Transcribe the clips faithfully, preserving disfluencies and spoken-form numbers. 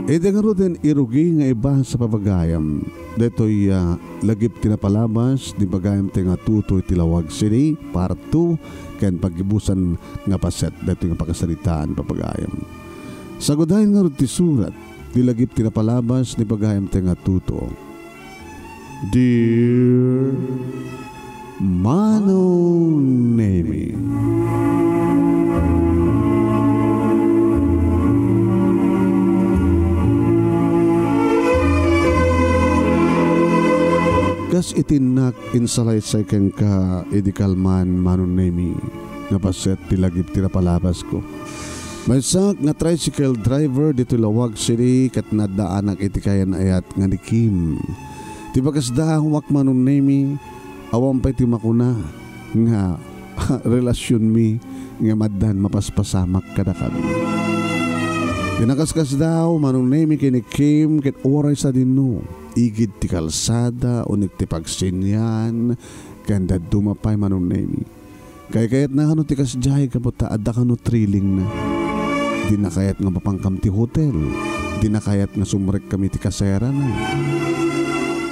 Idi ngaruden irugi nga ibasa, papagayam, daytoy, ah, lagip ti napalabas ni pagayam ti nga Tuto iti Laoag City, Part two, ken paggibusan nga paset daytoy nga pakasaritaan, papagayam. Sagudayen ngarud ti surat ti lagip ti napalabas ni pagayam ti nga Tuto. Dear Manong Nemi. Kas iti innak insalaysay kenka idi kalman, Manong Nemi, nga paset ti lagip ti napalabasko. Maysak nga tricycle driver ditoy Laoag City ket naaddaanak iti kayan-ayat nga ni Kim. Ti pakasdaawak, Manong Nemi, awan pay ti makuna nga relasionmi nga maddan mapaspasamak kadakami. Ti nakaskasdaaw, Manong Nemi, ken ni Kim ket uray sadino, igid ti kalsada, unig ti pagsenian, ken dadduma pay, Manong Nemi. Kaykayatna kano ti kasdiay gapu ta adda kano thrilling na. Dina kayat nga mapankam ti hotel. Dina kayat nga sumrekkami ti kaserana.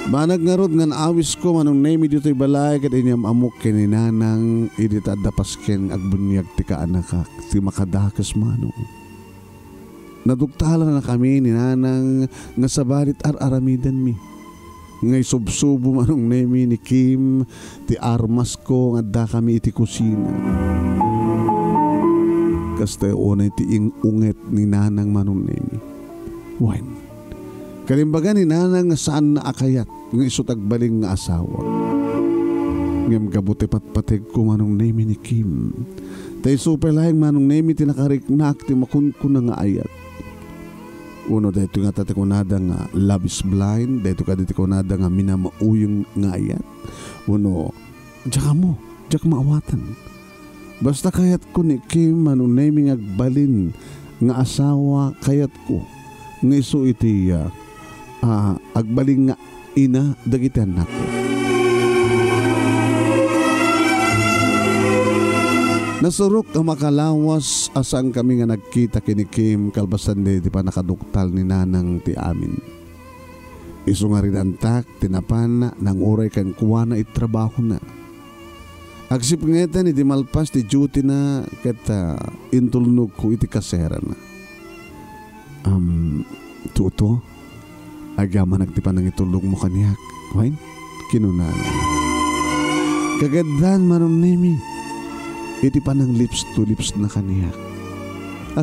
Banag ngarud nga naawisko, Manong Nemi, ditoy balay ket inyam-ammok ken ni Nanang idi ta adda pasken agbuniag ti kaanakak, ti makadakes, Manong. Naduktalanakami ni Nanang nga sabali ti ar-aramidenmi. Nga isubsubo, Manong Nemi, ni Kim ti armasko nga addakami iti kusina. Kasta unay ti ing-unget ni Nanang, Manong Nemi. Wen, kalimbaga ni Nanang nga saanna a kayat nga isu ti agbalin nga asawa. Ngem gapu ti patpategko, Manong Nemi, ni Kim, ta isu pay laeng, Manong Nemi, ti nakariknak ti makunkuna nga ayat. Wenno daytoy ngata ti kunada nga love is blind, daytoy kadi ti kunada nga minamauyong nga ayat. Wenno, diak ammo, diak maawatan. Basta kayatko ni Kim, Manong Nemi, nga agbalin nga asawa, kayatko nga isu iti, ah, ah, agbalin nga ina dagiti annakko. Nasurok a makalawas a saankami nga nagkita ken ni Kim kalpasan daydi pannakaduktal ni Nanang ti amin. Isu nga rinantak ti napan nanguray kenkuana iti trabahona. Agsipngetan idi malpas ti duty-na ket, ah, intulnogko iti kaserana. Am, Tuto, agyamanak ti panangitulnogmo kaniak, wen? Kinunana. Kagiddan, Manong Nemi, iti panang-lips to lips-na kaniak.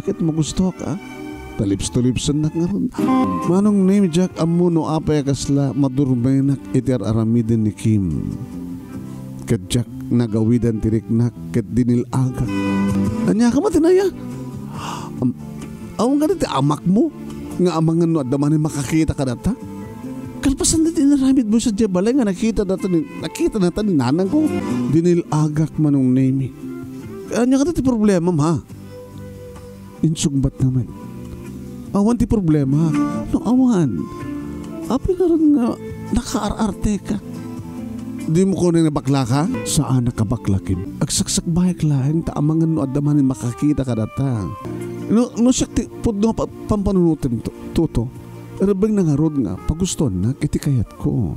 Ket magustuak, a? Ta lips to lips-ennak ngarud. Manong Nemi, diak ammo no apay a kasla madurmenak iti ar-aramiden ni Kim. Ket diak nagawidan ti riknak ket dinil-agak. Ania ka met, inaya? Am, awan kadi ti amakmo nga amangan no adda manen makakita kadata? Kalpasan daydi inaramidmo sadiay balay nga nakita data ni, nakita data ni nanangko. Dinil-agak, Manong Nemi. Ania kadi ti problemam, ha? Insungbatna met. Awan ti problema. No awan, apay ngarud nga nakaar-arteka? Dimo kunen nga baklaka? Saanak a bakla, Kim. Agsaksakbayek laeng ta amangan no adda manen makakita kadata. No, no siak ti pudno a pa-, pampanunotem, Tu-, Tuto. Rebbengna ngarud nga pagustuannak iti kayatko.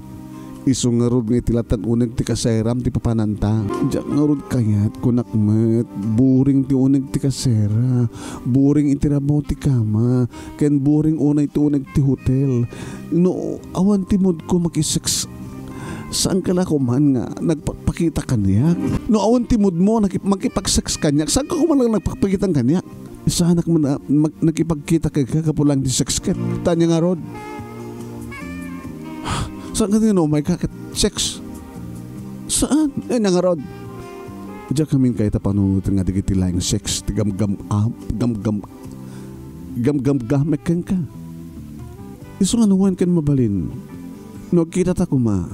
Isu ngarud nga iti latan uneg ti kaseram ti papananta. Diak ngarud kayat, kunak met, boring ti uneg ti kasera, boring iti rabaw ti kama, ken boring unay ti uneg ti hotel. No awan ti moodko makiseks, saanka la koman nga nagpakpakita kaniak? No awan ti moodmo nakip-, makipagseks kaniak, saanka koman nga nagpakpakita kaniak? Saanak man a mag-, nakipagkita kenka gapu laeng ti seks ket. Ta ania ngarud? Saan nga ti nga umayka ket seks? Saan? Ania ngarud? Diak ngamin kayat a panunoten nga dagiti laeng seks ti gamgam-, ah, gamgam-, gamgamgamek kenka. Isu nga no wen ken mabalin, no agkitata koma,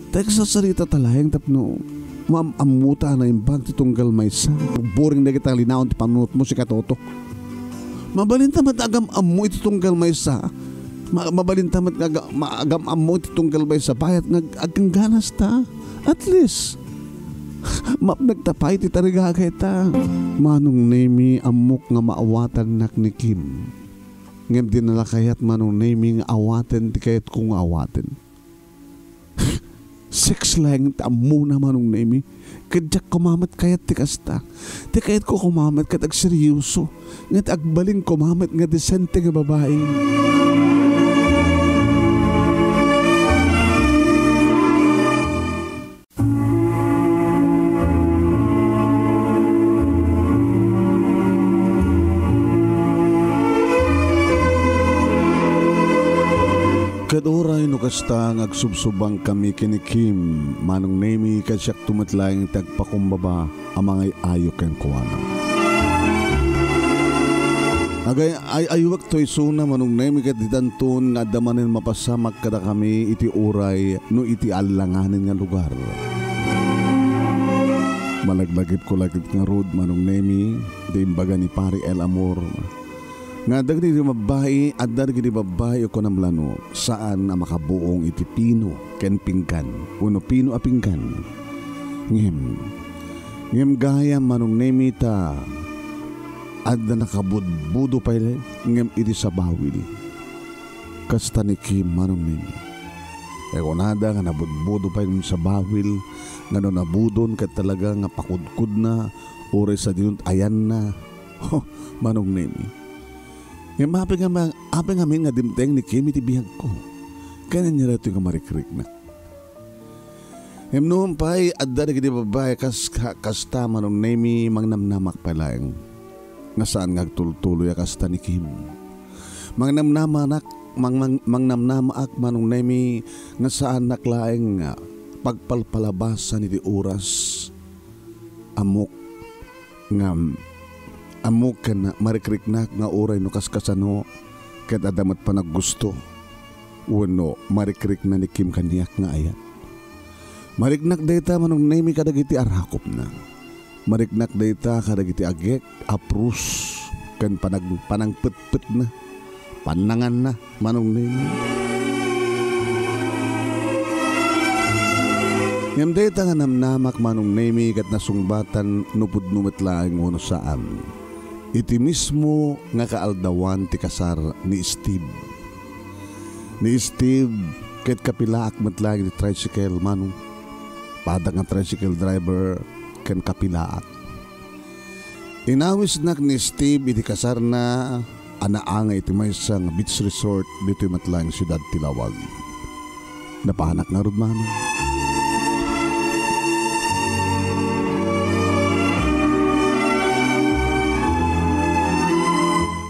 ta agsarsaritata laeng tapno maam-ammota a naimbag ti tunggal maysa. Boring dagiti linaon ti panunotmo, sika Tuto. Mabalinta met agam-ammo iti tunggal maysa. Ma-, mabalinta met nga aga-, ma-, agam-ammo iti tunggal maysa, bayat nga ag-, agangganasta. At least, Mapnek ta pay ti tarigagayta. Manong Nemi, ammok nga maawatannak ni Kim. Ngem dina la kayat, Manong Nemi, nga awaten ti kayatko nga awaten. Sex laeng ti ammona, Manong Nemi. Ket diak koma met kayat ti kasta. Ti kayatko koma met ket agseryoso. Nga ti agbalin koma met nga desente nga babai. Ket uray no kasta nga agsubsubangkami ken ni Kim, Manong Nemi, ket siakto met laeng ti agpakumbaba a mangay-ayo kenkuana. Agay-, ay-ayuakto isuna, Manong Nemi, ket ditanton nga adda manen mapasamak kadakami iti uray no iti allanganen nga lugar. Malaglagipko la ket ngarud, Manong Nemi, ti imbaga ni Pari El Amor, nga adda dagiti babbai, adda dagiti babbai, kunam lano, saan a makabuong iti pino ken pinggan, wenno pino a pinggan. Ngem, ngem gayam, Manong Nemi, ta adda nakabudbudo pay ngem iti sabawil. Kasta ni Kim, Manong Nemi. Ay kunada nga nabudbudo pay ngem sabawil, nga no nabudon ket talaga nga pakudkodna, uray sadino ti ayanna. Oh, Manong Nemi. Ngem apay nga ma-, apay ngamin nga dimteng ni Kim iti biagko. Kayatna daytoy nga marikriknak. Ngem numan pay, adda dagiti babbai kas-, ka-, kasta, Manong Nemi, mangnamnamak pay laeng. Nga saan nga agtultuloy a kasta ni Kim. Mangnamnamanak, mang-, mang-, mangnamnamaak, Manong Nemi, nga saanak laeng nga pagpalpalabasan iti oras. Ammok ngem, ammok ken marikriknak nga uray no kaskasano, ket adda met panaggusto wenno marikrikna ni Kim kaniak nga ayat. Mariknak dayta, Manong Nemi, kadagiti arakopna. Mariknak dayta kadagiti agek, aprus, ken panag-, panangpetpetna, pannanganna. Manong Nemi. Ngem dayta nga namnamak, Manong Nemi, ket nasungbatan no pudno met laeng wenno saan. Iti mismo nga kaaldawan ti kasar ni Steve. Ni Steve, ket kapilaak met laeng ti tricycle, Manong. Padak nga tricycle driver, ken kapilaak. Inawisnak ni Steve iti kasarna a naangay iti maysa nga beach resort ditoy met laeng siudad ti Laoag. Napanak ngarud, Manong.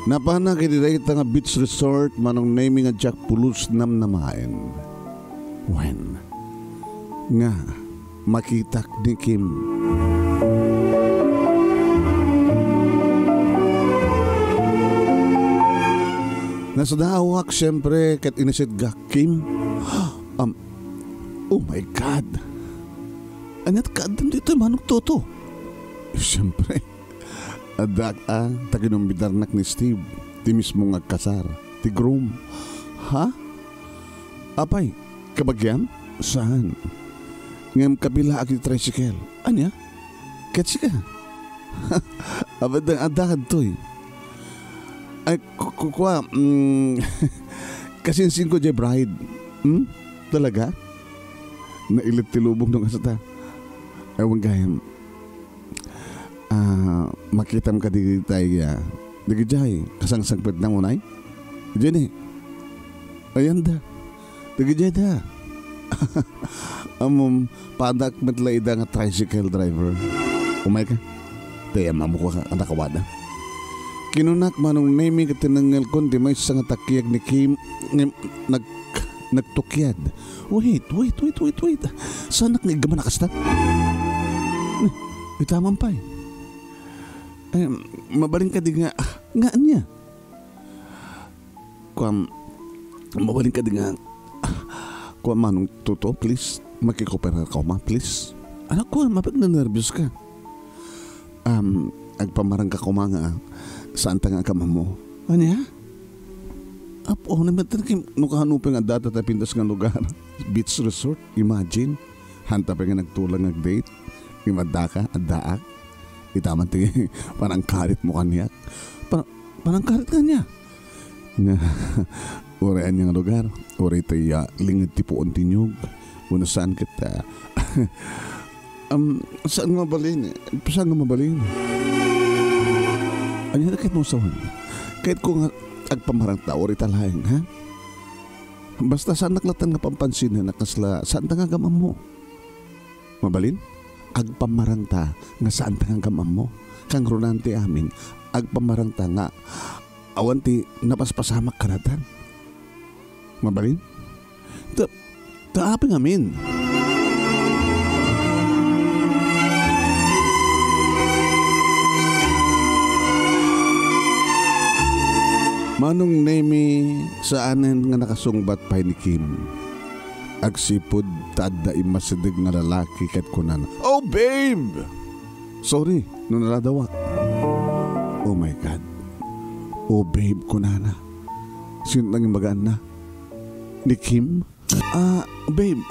Napanak iti dayta nga beach resort, Manong Nemi, nga diak pulos namnamaen. Wen, nga makitak ni Kim. Nasadaawak, siyempre, ket inisitgak, "Kim? Am, oh my God! Aniat kaaddem ditoy, Manong Toto?" Siyempre, adda a, ta kinumbidarnak ni Steve, ti mismo nga agkasar, ti groom. Ha? Apay, kabagiam? Saan? Ngem kapilaak iti tricycle. Ania? Ket sika? Abadan, adda kadtoy. Ay, ku-, ku-, kua, mm, kasinsinko jay bride. Hmm? Talaga? Nailit ti lubong no kasta. Ewan gayam. Ah, makitam kadi tay, ah, dagijay, kasangsangpetna unay? Jenny, ayanda. Dagijay da. Amom, padak met la ida nga tricycle driver. Umay ka. Tay, ammo ko ka, anak awada. Kinunak, Manong Nemi, ket tinengngelkon ti maysa nga takiag ni Kim, ngem nag-, nagtukiad. Wait, wait, wait, wait, wait. Saanak nga iggaman a kasta? Ni, itaman pay. Eh, mabalin kadi nga, nga ania? Kuam, mabalin kadi nga, kuam, Manong Toto, please. Makikoperar ka koma, please. Anak ko, mapagnanerbios ka. Um, agpamarang ka koma nga, saan ta nga agkamammo? Ania? Apo, nametan kim, no kaano pa nga data ta pintas nga lugar. Beach resort, imagine. Hanta pa nga nagtulang nga date. Kim, addaka, addaak. Ita man ti panangkaritmo kaniak. Pa-, panangkarit kaniak. Nga, uray ania nga lugar, uray tay, ah, linged ti puon ti niyog, wenno saan ket, ah, am, saan nga mabalin, saan nga mabalin. Ania ket mo sawen? Ket ko nga agpamarangta, uray ta laeng, ha? Basta saannak latta nga pampansinan a kasla saanta nga agam-ammo. Mabalin? Agpamarangta nga saanta nga agam-ammo. Kangrunaan ti amin, agpamarangta nga awan ti napaspasamak kadata. Mabalin? Ta, ta apay ngamin? Manong Nemi, saanen nga nakasungbat pay ni Kim. Agsipud ta adda immasideg nga lalaki ket kunana, "Oh, babe!" Sorry no naladawak. Oh my God. "Oh, babe," kunana. Sino nang imbagaanna? Ni Kim? "Ah, babe,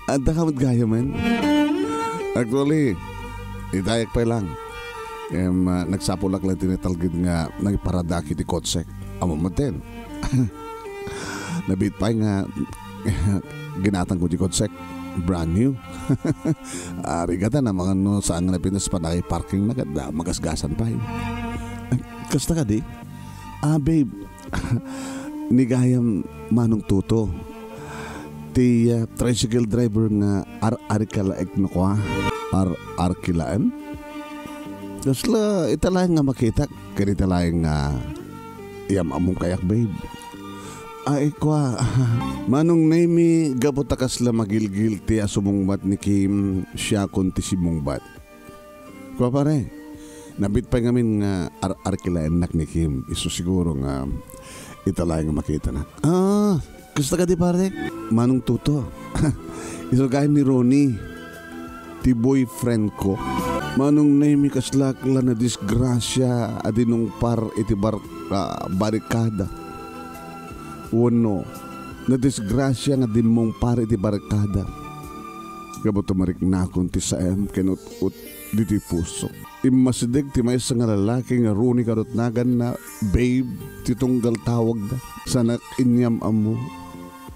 adda ka met gayamen?" Actually, idayak pay lang. Em, ah, nagsapulak lang ti natalged nga nangiparadaak iti kotsek. Ammom met ten. Nabiit pay nga ginatangko ti kotsek. Brand new. Arigatan, amangan no saan nga napintas pa nakiparking na ket, ah, magasgasan pay. Kasta kadi? Ah, babe, ni gayam Manong Toto. Ti, ah, tricycle driver nga ar-, arkilaek no kua? Ar-, arkilaem? Kasla ita laeng nga makitak, ken ita laeng nga iyam-ammom kayak, babe. Ay, kua, Manong Nemi, gapu ta kasla magilgil ti a sumungbat ni Kim, siakon ti simmungbat. Kua, pare, nabiit pay ngamin nga ar-, arkilaennak ni Kim. Isu siguro nga ita laeng nga makitanak. Ah, kasta kadi, pare? Manong Toto. Isu gayam ni Ronnie, ti boyfriend ko. Manong Nemi, kaslak la nadisgrasia a dinungpar iti bar-, ah, barikada. Wenno, nadisgrasia nga dimmungpar iti barikada. Gapu ta mariknakon ti saem ken ut-ot ditoy pusok. Immasideg ti maysa nga lalaki nga Ronnie kadot naganna, babe, ti tunggal tawagda. Saanak inyam-ammo.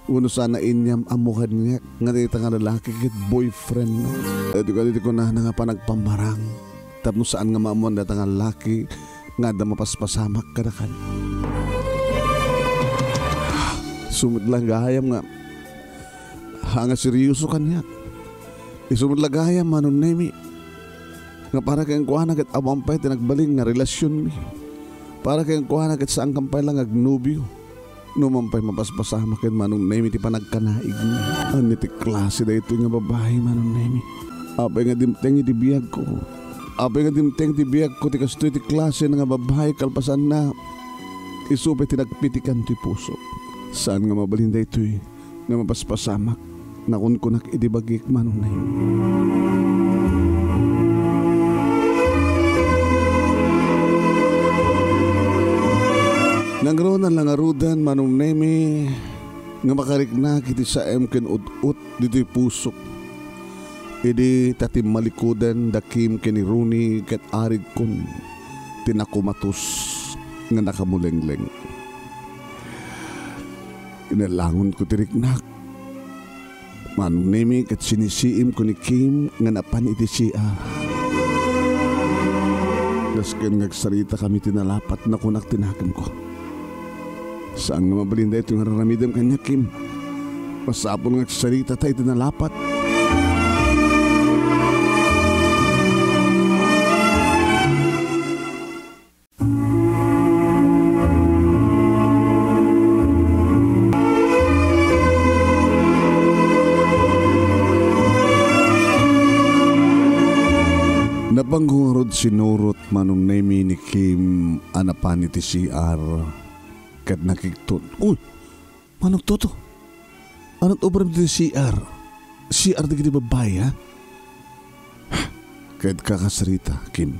Wenno saan a inyam-ammo kaniak nga dayta nga lalaki ket boyfriend na. Adu kadi ti kunana nga panagpamarang tapno saan nga maammoan dayta nga lalaki nga adda mapaspasamak kadakan. Isu met la gayam nga, ha, nga seryoso kaniak. Isu met la gayam, Manong Nemi, nga para kenkuana ket awan pay ti nagbalin nga relasionmi. Para kenkuana ket saankam pay la nga agnobio. No man pay mapaspasamak ken Manong Nemi ti panagkanaigmi. Ania ti klase daytoy nga babai, Manong Nemi? Apay nga dimteng iti biagko? Apay nga dimteng ti biagko ti kastoy ti klase nga babai kalpasanna? Isu pay ti nagpitikan ti pusok. Saan nga mabalin daytoy nga mapaspasamak, nakunkunak iti bagik, Manong Nemi. Nangruna la ngaruden, Manong Nemi, nga makariknak iti saem ken ut-ot ditoy pusok. Idi ta timmalikoden da Kim ken ni Ronnie ket arigkon ti nakumatos nga nakamulengleng. Inalangonko ti riknak. Manong Nemi, ket sinisiimko ni Kim nga napan iti C R. Dasken nga agsaritakami ti nalapat, nakunak ti nakemko. Saan nga mabalin daytoy nga raramidem kaniak, Kim. Masapul nga agsarita ta iti nalapat. Napanko ngarud sinurot, Manong Nemi, ni Kim a napan iti C R ket nakigton. Uy! Manong Toto, anong obram ditoy C R? C R dagiti babbai, ha? Ket kakasarita, Kim.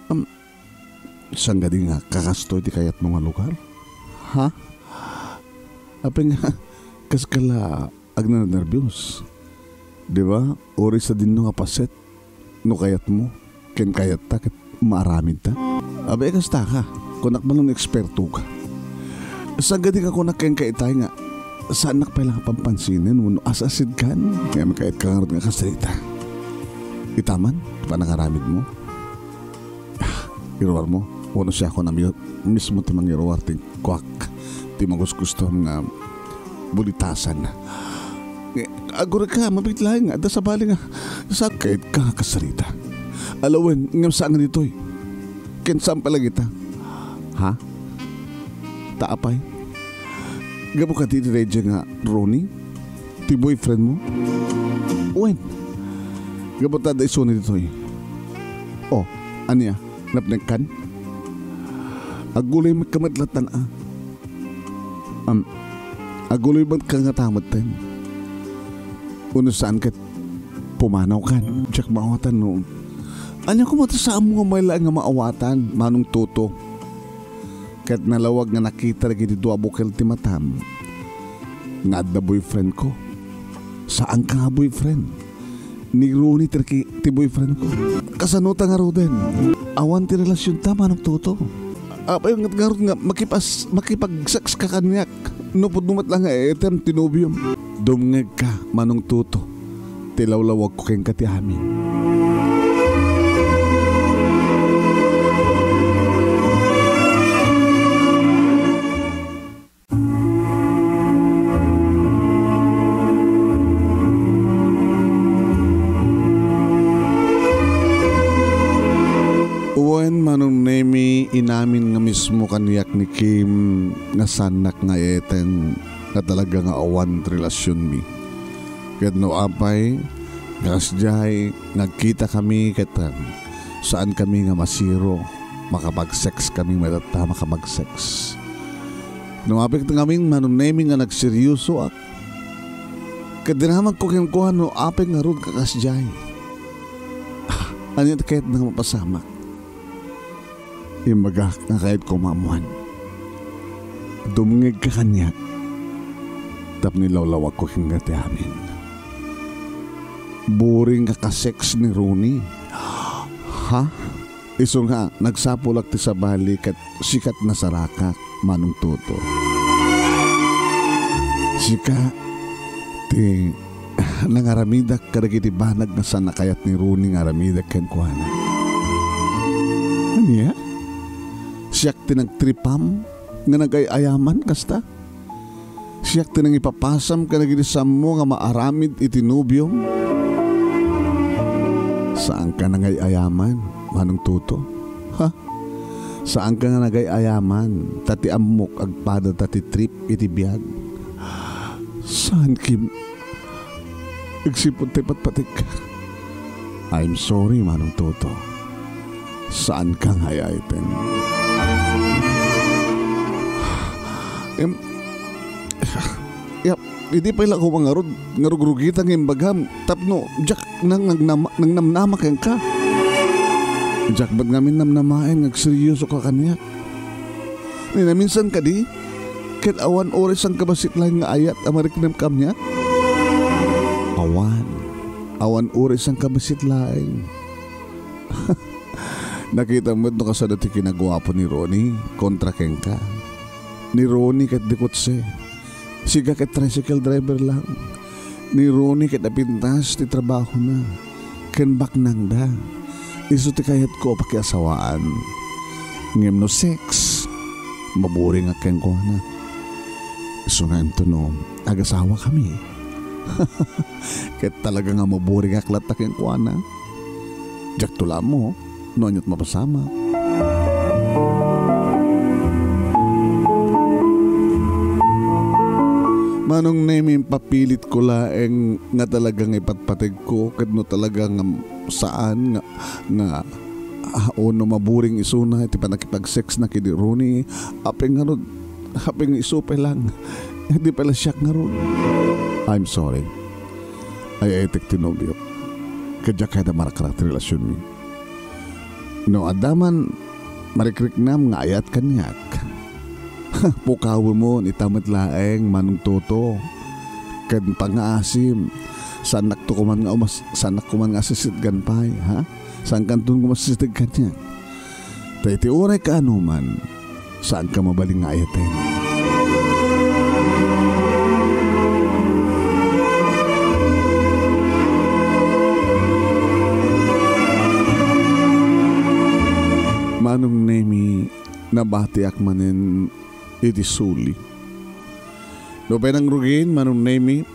Am, saan kadi nga kakastoy ti kayatmo nga lugar? Ha? Apay nga, kas kala agnanerbios? Di ba? Uray sadino nga paset no kayatmo, ken kayatta ket maaramidta. Abay, kasta ka. Kunak man no eksperto ka. Saan gadi nga kunak kenka itay nga saannak pay la nga pampansinen wenno as-asidkan? Ngem kayat ka ngarud nga kasarita. Ita man, panangaramidmo. Ah, iruarmo, wenno siak a mi-, mismo ti mangiruar ti kuak, ti magusgustom nga bulitasan. Eh, aguray ka, mabiit laeng nga adda sabali nga saan kayat ka nga kasarita. Ala wen, ngem saan nga ditoy. Ken saan pay la ita? Ha? Ta apay? Gapu kadi ti daydiay nga Ronnie? Ti boyfriend mo? Wen, gapu ta adda isuna ditoy. Oh, ania? Napnekkan? Aguloy met ka met latta, ah. Am, aguloy met ka ngata metten. Wenno saan ket pumanawkan? Diak maawatan no. Ania koma ti saanmo nga may laeng nga maawatan, Manong Toto? Ket nalawag nga nakita dagiti dua a bukel ti matam nga adda boyfriendko. Saanka nga boyfriend. Ni Ronnie ti naki-, ti boyfriendko. Kasano ta ngaruden? Awan ti relasionta, Manong Toto. Apay ngarud nga makipas-, makipag-sex ka kaniak? No pudno met la nga item ti nobiom. Dumngegka, Manong Toto. Ti lawlawagko kenka ti amin. Wen, Manong Nemi, inamin nga mismo kaniak ni Kim nga saannak nga item nga talaga nga awan relasionmi. Ket no apay, kasdiay, nagkitakami ket, um, saankami nga masiro, makapag-sex kami, matatta makapag-sex. No apay ngamin, Manong Nemi, nga nagseryosoak, ket dinamagko kenkuana no apay ngarud nga kasdiay. Ah, ania ti kayatna nga mapasamak? Imbagak nga kayatko maammoan. Dumngegka kaniak tapno ilawlawagko kenka ti amin. Boring nga ka-sex ni Ronnie. Ha? Isu nga, nagsapulak ti sabali ket sika ti nasarakak, Manong Toto. Sika ti nangaramidak kadagiti banag nga saan a kayat ni Ronnie nga aramidek kenkuana. Ania? Siak ti nagtripam nga nagay-ayaman kasta? Siak ti nangipapasam kadagiti saanmo nga maaramid iti nobiom? Saanka nangay-ayaman, Manong Toto. Ha? Saanka nga nagay-ayaman, ta ti ammok agpadata ti trip iti biag. Saan, Kim? Agsipud ta ipatpatik. I'm sorry, Manong Toto. Saanka nga ay-ayaten. Em, ya, idi pay la koma ngarud, nga rugrugita nga imbagam, tapno diak nang nagnama-, nangnamnama kenka. Diak met ngamin namnamaen nga agseryosoka kaniak. Ni naminsan kadi, ket awan uray sangkabassit laeng nga ayat a mariknam kaniak? Awan. Awan uray sangkabassit laeng. Nakitam met no kasano ti kinaguapo ni Ronnie kontra kenka. Ni Ronnie ket di kotse. Sika ket tricycle driver lang. Ni Ronnie ket napintas ti trabahona ken baknangda. Isu ti kayatko a pakiasawaan. Ngem no sex, maburingak kenkuana. Isu nga inton no agasawakami. Ket talaga nga maburingak latta kenkuana. Diakto la ammo no aniat mapasamak. Manong Nemi, impapilitko laeng nga talaga nga ipatpategko, ket no talaga nga saan nga, nga, ah, o no maburing isuna iti pannakipag-sexna ken ni Ronnie, apay ngarud, apay nga isu pay lang, di pay la siak ngarud. I'm sorry. Ay-ayatek ti nobiok. Ket diak kayat a marakrak ti relasionmi. No adda man marikriknam nga ayat kaniak, pukawemon ita met laeng, Manong Toto, ken pangngaasim. Saannak to koman nga umas-, saannak koman nga asisitgan pay, ha? Saankanton nga umasisiteg kaniak. Ta iti uray kaanoman, saanka mabalin nga ayaten. Manong Nemi, nabatiak manen iti suli. Nupay nangrugin, Manong Nemi,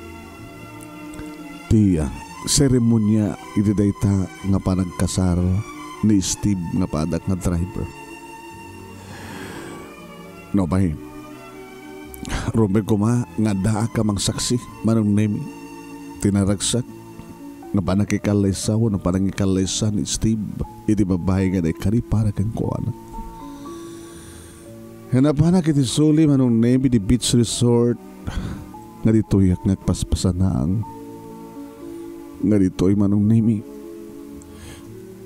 ti, ah, seremonia iti dayta nga panagkasar ni Steve nga padak nga driver. Nupay, rumbeng koma nga addaak a mangsaksi, Manong Nemi, ti naragsak nga panakikallaysa wenno panangikallaysa ni Steve iti babai nga naikari para kenkuana. Napanak iti suli, Manong Nemi, di beach resort nga ditoyak nga agpaspasanaang. Nga ditoy, Manong Nemi,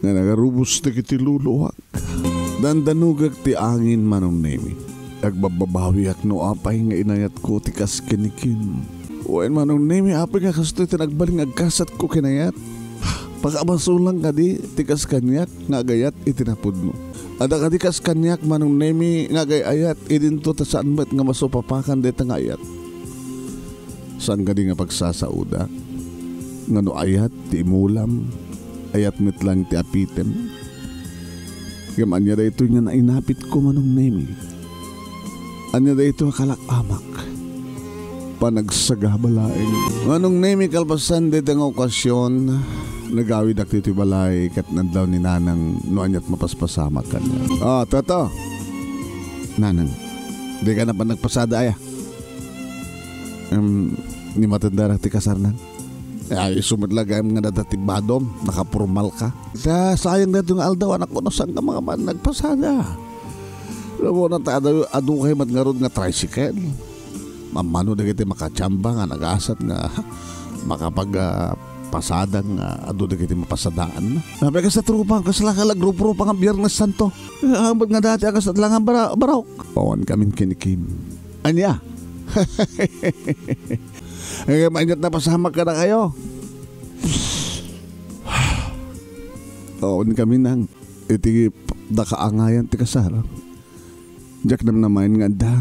nga nagarubos dagiti luluak. Dandanugak ti angin, Manong Nemi. Agbabbabawiak no apay nga inayatko ti kas ken ni Kim. Wen, Manong Nemi, apay nga kastoy ti nagbalin nga agkasatko ken ayat? Pakabasolan kadi ti kas kaniak nga agayat iti napudno? Adda kadi kas kaniak, Manong Nemi, nga agay-ayat idinto ta saan met nga masupapakan dayta nga ayat? Saan kadi nga pagsasaoda nga no ayat ti imulam, ayat met lang ti apitem? Ngem ania daytoy nga nainapitko, Manong Nemi? Ania daytoy nga kalak-amak? Panagsagaba laeng. Manong Nemi, kalpasan dayta nga okasion, nagawidak ditoy balay ket nadlaw ni Nanang no aniat mapaspasamak kaniak. Ah, Toto. Nanang, dika na panagpasada aya? Em, ni matendarak ti kasarnang. Ay, isu met la gayam nga nadda ti badom, nakapormal ka. Ta, sayang daytoy nga aldaw, anak ko, no saan ka nga man nagpasada? Alam mo na, ta adu, adu kay met ngarud nga tricycle. Mammano dagiti makachamba nga nagasat nga makapag, ah, pasada nga adu dagiti mapasadaan. Apay, kasta tropa, kasla ka lagrup-rupa nga Biyernes Santo. Ah, ba't nga dati, ah, kasta lang nga bara-, barok? Pawan kamin kinikim. Ania? Eh, maingat na pasamak ka na kayo. Awan kami nang iti dakaangayan ti kasar. Diak namnamaen nga adda.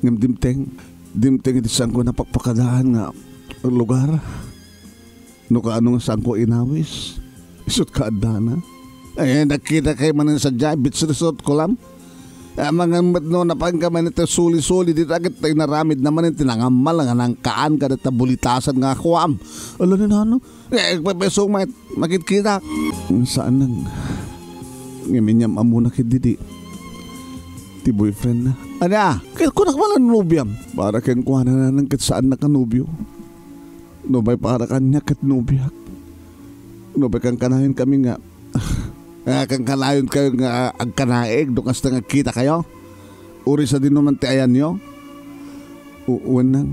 Ngem dimteng, dimteng iti saanko napakpakadaan nga lugar. No kaano nga saanko inawis, isut' kaaddana. Eh, nagkita kay manen sadiay, beach resort ko lang. Amangan met no napanka man iti suli-suli, dita ket ta inaramid na manen ti nangammal nga nangkaan kadata bulitasan nga kuam. Ala ni Nanang, eh, agpepeso met, makitkitak. Saan nang, ngem inyam-ammona ket didi ti boyfriend na. Ania? Ket kunak man a nobiam. Para kenkuana, Nanang, ket saan na ka nobio. Nupay para kaniak ket nobiak. Nupay kankanayon kami nga, ah, kankanayon kayo nga agkanaig no kasta nga agkita kayo? Uri sadino man ti ayanyo? U-, wen nang,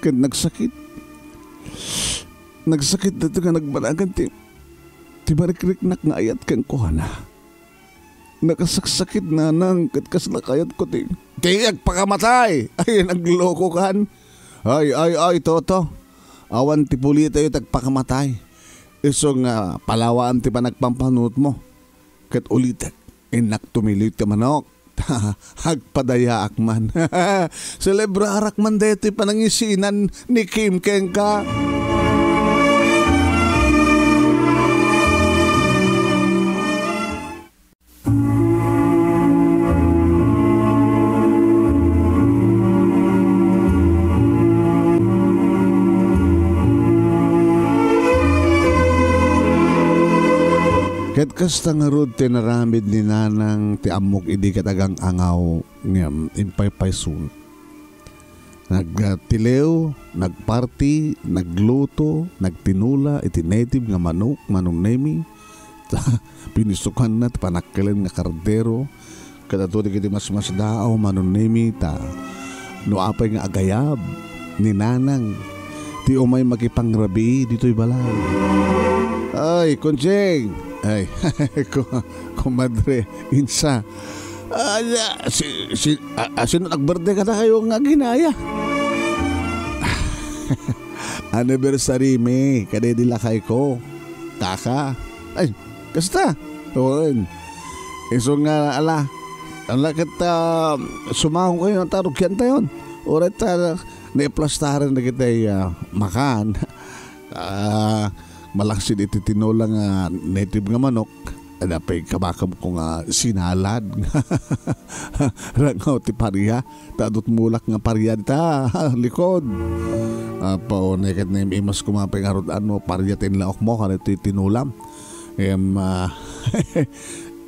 ket nagsakit. Nagsakit daytoy nga nagbanagan ti, ti marikriknak nga ayat kenkuana. Nakasaksakit, Nanang, ket kasla kayatko ti, ti agpakamatay. Ay, naglokokan. Ay, ay, ay, Toto. Awan ti pulitayo ti agpakamatay. Isu nga palawaam ti panagpampanunotmo. Ket ulitek, innak tumiliw ti manok. Agpadayaak man. Selebrarak man daytoy panangisinan ni Kim kenka. Ket kasta ngarud ti inaramid ni Nanang ti ammok idi ket agang-angaw ngem impaypayson. Nagtiliw, nagparti, nagluto, nagtinula iti native nga manok, Manong Nemi. Ta pinisukanna ti panakkelen nga kardero. Ket adu dagiti masmasdaaw, Manong Nemi, ta no apay nga agayab ni Nanang ti umay makipangrabii ditoy balay. Ay, Kunching! Ay, ku-, kumadre, insa. Ah, ya, si, si, a-, a-, sino nagberde kadakayo nga aginaya? anniversary mi, kadaydi lakayko. Kaka. Ay, kasta. Wen. Isu nga, ala, ala ket, ah, sumawon kayo, ta rugiantayon. Uray ta, naiplastaren dagiti, ah, makan. Ah, malaksid iti tinola nga native nga manok. Adda pay kabakamko nga sinalad. Rangaw ti paria. Ta adut mulak nga paria dita likod. Apo, ne ket naimas koma pay ngarud ano, paria ti inlaokmo, kano iti tinulam. Em, ah,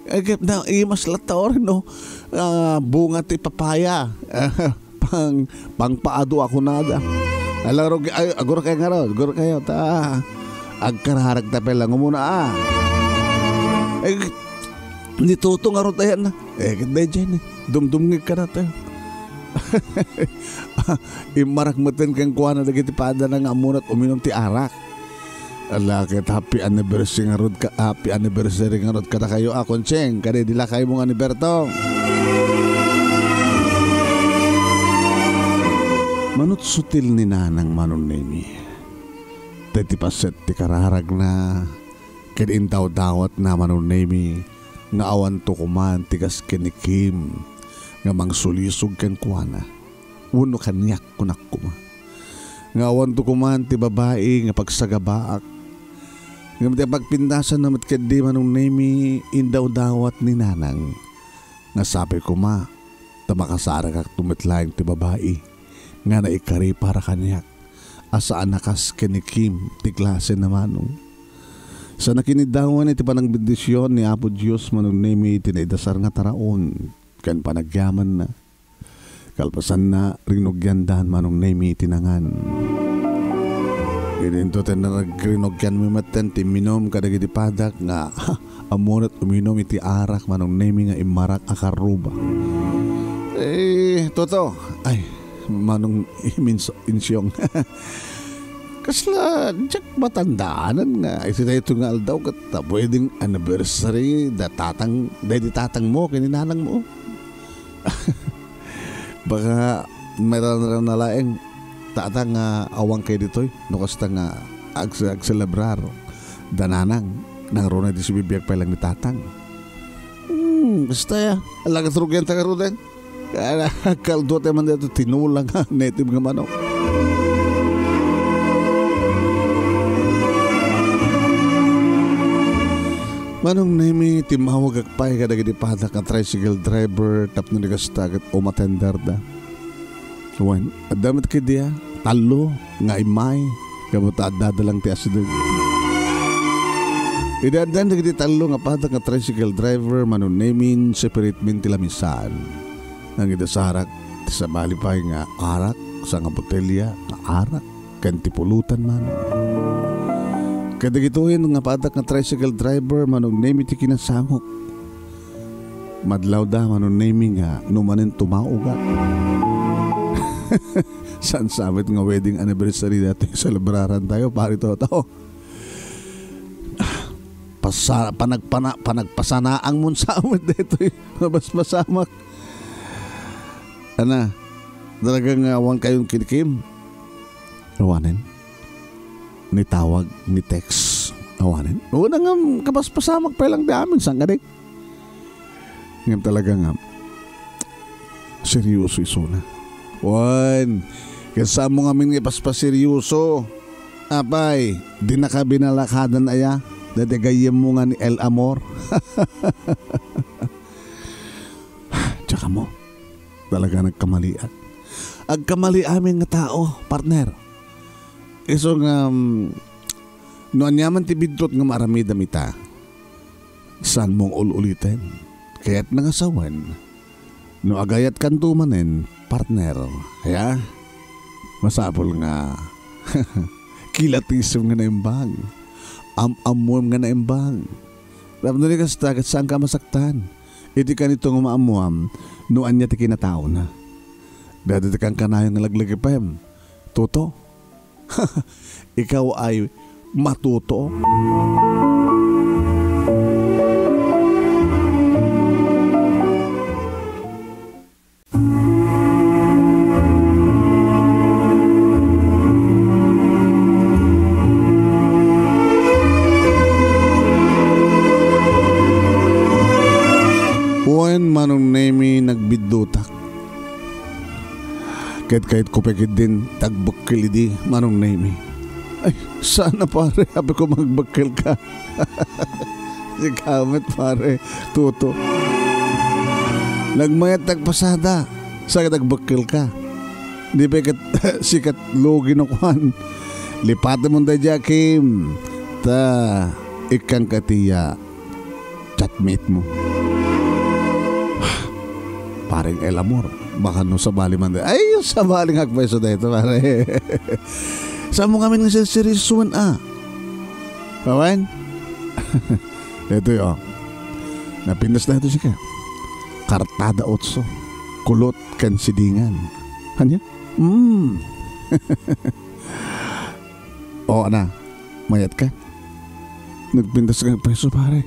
eh, ket naimas latta orin, no? Ah, bunga ti papaya. Pang, pangpaadu a kunada. Ala, rug-, ay, agurakayo ngarud, agurakayo, ta agkararagta pay lang umuna, ah. Eh, ni Toto ngarud ayan na. Eh, ket daydiay ni, dumdumngeg kada tayo. Immarak metten kenkuana dagiti padana nga ammo met uminum ti arak. Ala ket happy anniversary ngarud ka, happy anniversary ngarud kadakayo a Conching, kadaydi lakaymo nga ni Berto. Manutsutil ni Nanang Manong Nemi. Daydi paset ti kararagna ket indawdawatna Manong Nemi nga awanto koma ti kas ken ni Kim nga mangsulisog kenkuana. Wenno kaniak, kunak koma. Nga awanto koma ti babai nga pagsagabaak. Ngem ti pagpintasanna met ketdi Manong Nemi, indawdawat ni Nanang. Nga sapay koma, ta makasaragakto met laeng ti babai nga naikari para kaniak. A saan a kas ken ni Kim ti klase na Manong. Sa nakiniddawan iti panangbendision ni Apo Dios Manong Nemi iti naidasar nga taraon ken panagyamanna. Kalpasanna, rinugiandan Manong Nemi ti nangan. Idinto ti nagrinugianmi metten ti imminum kadagiti padak nga ammo met uminum iti arak Manong Nemi nga immarak a karruba. Eh, Toto, ay, Manong Iminso-, Insyong. Kasla diak matandaanan nga iti daytoy nga aldaw ket ta wedding anniversary da tatang, daydi tatangmo ken ni nanangmo. Baka marangrana laeng, Tatang, nga awan kayo ditoy, no kasta nga ag-, agselebrar da nanang, nangruna di sibibiag pay lang ni Tatang. Hmm, kasta ya. Alagat rugian ta karuden. Kaya kaldo tayo man dito, tinulang, ha, native nga manok. Manong Nemi, timmawagak pay kadagiti padak nga tricycle driver tapno di kasta ket umatender da. Wen, adda met ketdi a tallo nga immay, gapu ta addada lang ti asideg. Idi addan dagiti tallo nga padak nga tricycle driver, Manong Nemi, separate mi ti lamisan. Nangidasarak ti sabali pay nga arak, sanga botelya nga arak, ken ti pulutan man. Kadagitoy nga padak nga tricycle driver, Manong Nemi, ti kinasangok. Madlawda, Manong Nemi, nga no manen tumawga. Saan sabit nga wedding anniversary datoy selebraran tayo, pare Toto. Pasa-, panagpana-, panagpasanaang mon sa amin detoy. Mabasbasamak. Ana, talagang awan kayon kinikim. Awanen. Ni tawag, ni text. Awanen. Una nga, kapaspasamak pa lang di amin, saan ka, Dek? Ngem talaga nga, seryoso isuna. Wen, ket saan mo ngamin nga ipaspaseryoso? Apay, di nakabinalakadan aya? Dati gayyem mo nga ni El Amor. Tsaka mo, talaga nagkamaliak. Agkamali amin nga tao, partner. Isu nga, um, no aniaman ti bidtot nga maaramidam ita, saan mong ul-uliten? Kayat na nga sawen. No agayatkanto manen, partner, ya? Masapul nga kilatisem nga naimbag. Am-ammoem nga naimbag. Tapno di kasta, ket saan ka masaktan. Iti kanito nga maammoam, no ania ti kinataona. Dada ti kankanayon nga laglagipem. Toto, ikaw ay matuto. Wen, Manong Nemi, nagbiddutak. Ket kayatko pay ketdin ti agbekkel idi, Manong Nemi. Ay, sana pare, apay koma agbekkelka. Sika met pare, Toto. Nagmayat ti agpasada, sa ket agbekkelka. Di pay ket sika ti lugi no kuan. Lipatemon daydiay a Kim, ta ikkanka ti, ah, chatmate mo. Pareng El Amor. Baka no sabali man. Ay, sabali nga agpayso dayto, pare. Saan mo ngamin nga serseryosoen, ah? Awan? Ito yo. Napintas na ito sika. Kartada otso. Kulot ken sidingan. Ania? Mm. O, ana. Mayat ka? Nagpintas nga agpayso, pare.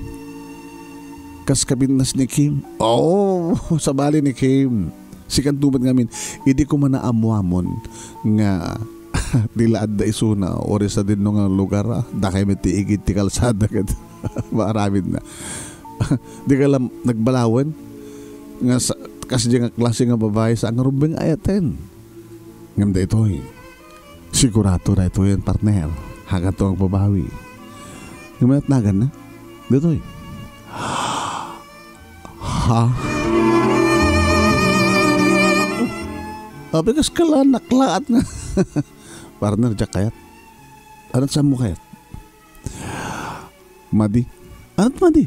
Kas kapintas ni Kim. Oo, sabali ni Kim. Sikanto met ngamin, idi koma naammoamon nga di la adda isuna, uray sadinno nga lugar, ah, dakay met ti igid ti kalsada ket maaramidna. Di ka la nagbalawen nga sa-, kasdiay nga klase nga babai, saan nga rumbeng ayaten. Ngem daytoy, sigurado daytoyen, partner. Hakanto nga agbabawi. Ngem mayat naganna? Daytoy. Ha? Abi, kas kala naklaat nga. Partner, diak kayat. Anat saan mo kayat? Madi. Anat madi?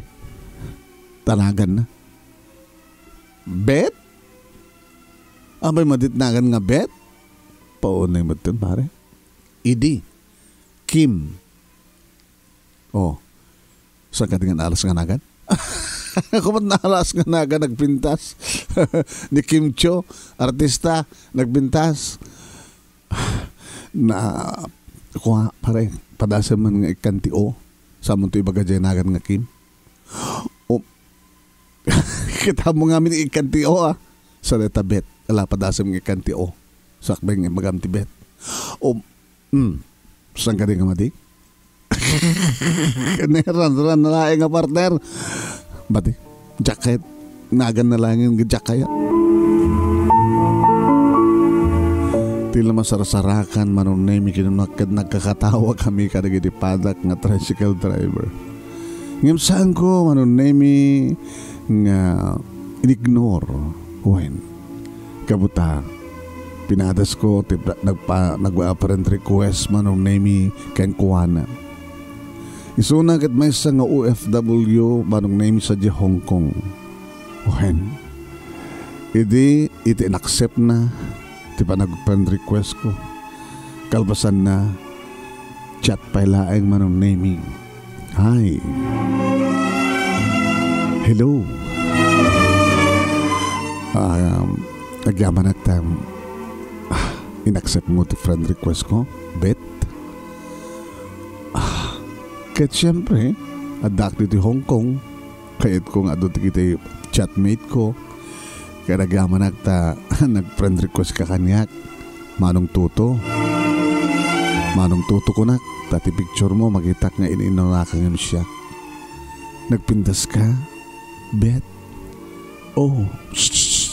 Ta naganna. Bet? Apay madi ti nagan nga Bet? Paunay met ten, pare. Idi. Kim. Oh. Saan ka di nga naalas nga nagan? Ako met naalas nga nagan nagpintas. Ni Kim Chiu, artista, nagpintas. Na, kua, pare, padasem man nga ikkan ti O. Saan mo to ibaga diay nagan nga Kim? O, kita mo ngamin ikkan ti O, ah. Sa deta Bet, ala, padasem nga ikkan ti O. Sakbay nga ibagam ti Bet. O, mm, saan ka di nga madi? Kaneran, ran, laeng nga partner. Bati, jacket. Nagan na langin nga jacket. Ti la masarsarakan, Manong Nemi, kinunak ket nagkakatawa kami kadagiti padak nga tricycle driver. Ngem saanko, Manong Nemi, nga in-ignore. Wen, kabuta, pinadasko ti pra-, nagpa-, nagpa-friend request, Manong Nemi, kenkuana. Isuna ket maysa nga O F W, Manong Nemi, sadiay Hong Kong. Wen, idi iti in-accept na ti panag-friend request ko, kalpasanna, chat pay laeng, Manong Nemi. Hi. Hello. Um, agyamanak ta, ah, in-accept mo ti friend request ko, Bet? Ah, ket siyempre, addaak ditoy Hong Kong. Kayatko nga adu dagiti chatmate ko. Ket agyamanak ta nag-friend request ka kaniak. Manong Toto. Manong Toto kunak, ta ti picture mo, makitak nga in-inunaka ngem siak. Nagpintas ka? Bet? Oh, shh, shh.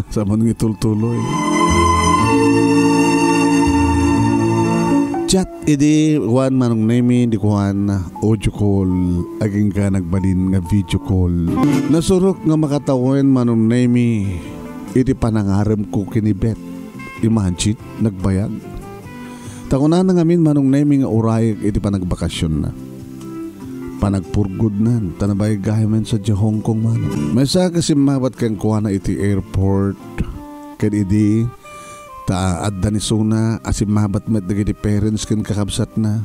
Saman nga itultuloy. Chat idi kuan, Manong Nemi, di kuan audio call, agingga nagbalin nga video call. Nasurok nga makatawen, Manong Nemi, iti panangarem ko ken ni Bet. Imagine, nagbayag. Ta kunana ngamin, Manong Nemi, nga urayek iti panagbakasionna. Panagpurgudnan, ta nabaygay men sadiay Hong Kong, Manong. Maysa ket simmabat kenkuana iti airport, ken idi, ta adda ni Suna a simmabat met dagiti parents ken kakabsatna.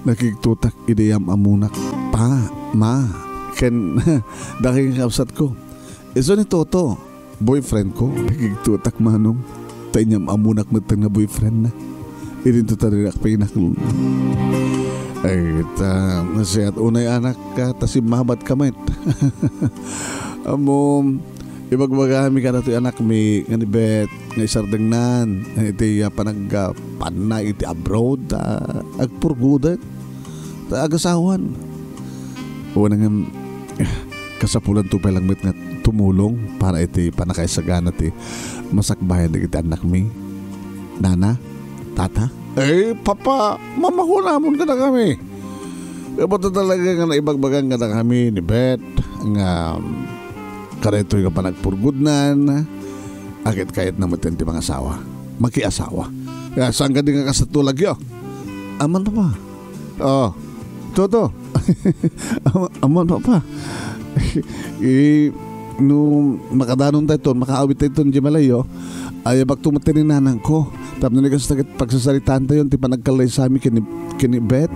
Nakigtotak idi am-ammonak. Pa, ma, ken dagiti kakabsatko. Isu ni Toto. Boyfriend ko, nakigtotak, Manong. Ta inyam-ammonak met nga boyfriend na. Idinto ta dinak pinaklon. Ay, ta, nasiat unay anak ka, ta simmabat ka met. Ammo, ibagbagami kadatoy anakmi, nga ni Bet, nga isardengnan, iti, ah, panag-, ah, panna iti abroad, ta agpurgoden, ta agasawan. Wen, ngem, kasapulanto pay lang met nga tumulong para iti pannakaisagana ti masakbayan dagiti annakmi. Nana, Tata? Eh, Papa, mamakunamon kadakami. Apay talaga nga naibagbagam kadakami ni Beth nga kadaytoy nga panagpurpudnan, akit-kayatna met ti mangasawa. Makiasawa. Ya, saan kadi nga kasato lagyo? Aman, Papa. Oh, Toto. Ama, aman, Papa. Eh, no makadanon tayo ton, makaawit tayo ton, di malayo. Ay, bakto met ni nanangko. Tapno ni kasta ket pagsasaritaan tayo, ti panagkallaysami ken ni, ken ni Beth.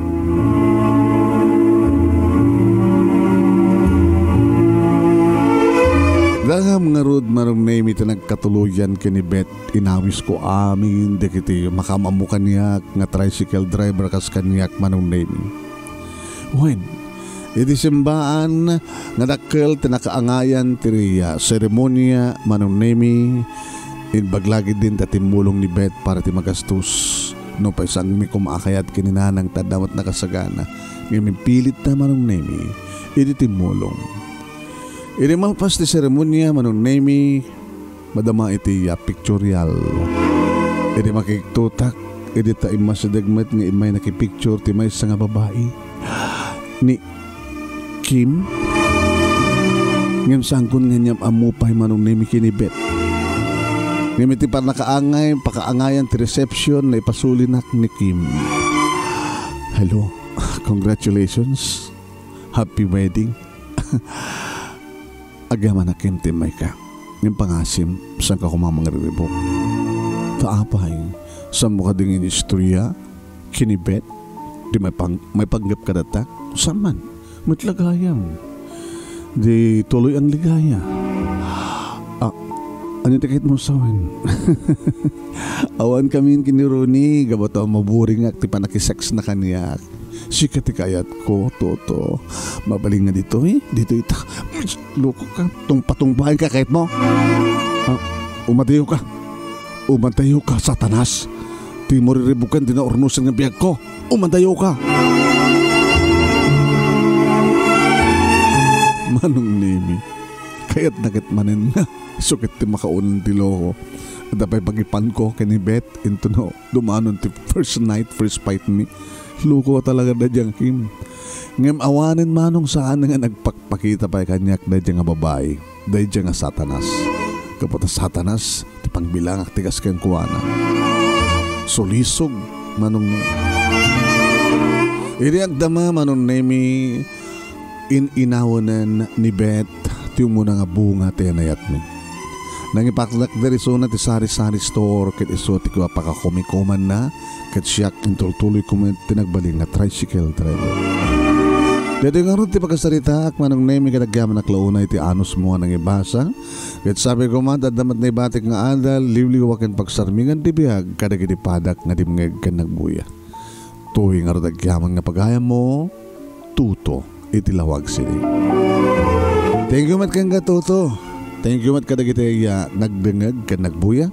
Dagam ngarud, Manong Nemi, ti nagkatuloyan ken ni Beth. Inawisko amin dagiti makaam-ammo kaniak nga tricycle driver kas kaniak, Manong Nemi. Wen, iti simbaan nga dakkel ti nakaangayan ti, ah, seremonia, Manong Nemi, imbag lagidin ta timmulong ni Beth para ti magastos. Nupay saanmi koma a kayat ken ni nanang ta adda met nakasagana, ngem impilitta, Manong Nemi, iti timmulong. Idi malpas ti seremonia, Manong Nemi, madama iti, ah, pictorial. Idi makiktutak, idi ta immasideg met nga immay nakipicture ti maysa nga babai. Ni Kim? Ngem saankon nga inyam-ammo pay, Manong Nemi, ken ni Beth. Ngem iti pannakaangay, pakaangayan ti reception, naipasulinak ni Kim. Hello. Congratulations. Happy wedding. Agyamanak ken ti immayka. Ngem pangasim, saanka koma mangriribuk. Ta apay, saanmo kadi nga inistorya ken ni Beth? Di maipang-, maipanggep kadata? Saan man? Met la gayam. Di tuloy ang ligaya. Ah, ania ti kayatmo sawen? Awan kamin ken ni Ronnie, gapu ta maburingak ti pannakisexna kaniak. Sika ti kayatko, Toto. Mabalin nga ditoy, ditoy ta. Loko ka, tungpatungpaen ka kayatmo. Ha? Umadayo ka. Umadayo ka, Satanas. Dimo riribuken ti naurnosen nga biagko. Umadayo ka. Manong Nemi, kayatna ket manen nga isu ket ti makauneg ti loko. Adda pay pagipanko ken ni Beth, intono dumanon ti first night, first fight mi. Loko talaga daydiay nga Kim. Ngem awanen, Manong, saan nga nagpakpakita pay kaniak daydiay nga babai, daydiay nga Satanas. Gapu ta Satanas ti pangbilangak ti kas kenkuana. Sulisog, Manong Nemi. Idi agdama, Manong Nemi, in-inawenen ni Beth ti umuna nga bunga ti anayatmi. Nangipakdak diri isuna ti sari-sari store ket isu ti pakakumikumanna, ket siak intultuloyko met ti nagbalin nga tricycle driver. Daytoy ngarud ti pakasaritaak, Manong Nemi, ket agyamanak la unay ti anusmo a nangibasa. Ket sabi koma, adda met naibatik nga adal, liwliwa ken pagsarmingan ti biag kadagiti padak nga dimngeg ken nagbuya. Toy ngarud agyaman nga pagayammo, Tuto, iti lawag sini. Thank you met kenka, Tuto. Thank you met kadagiti, ah, nagdengngeg ken nagbuya.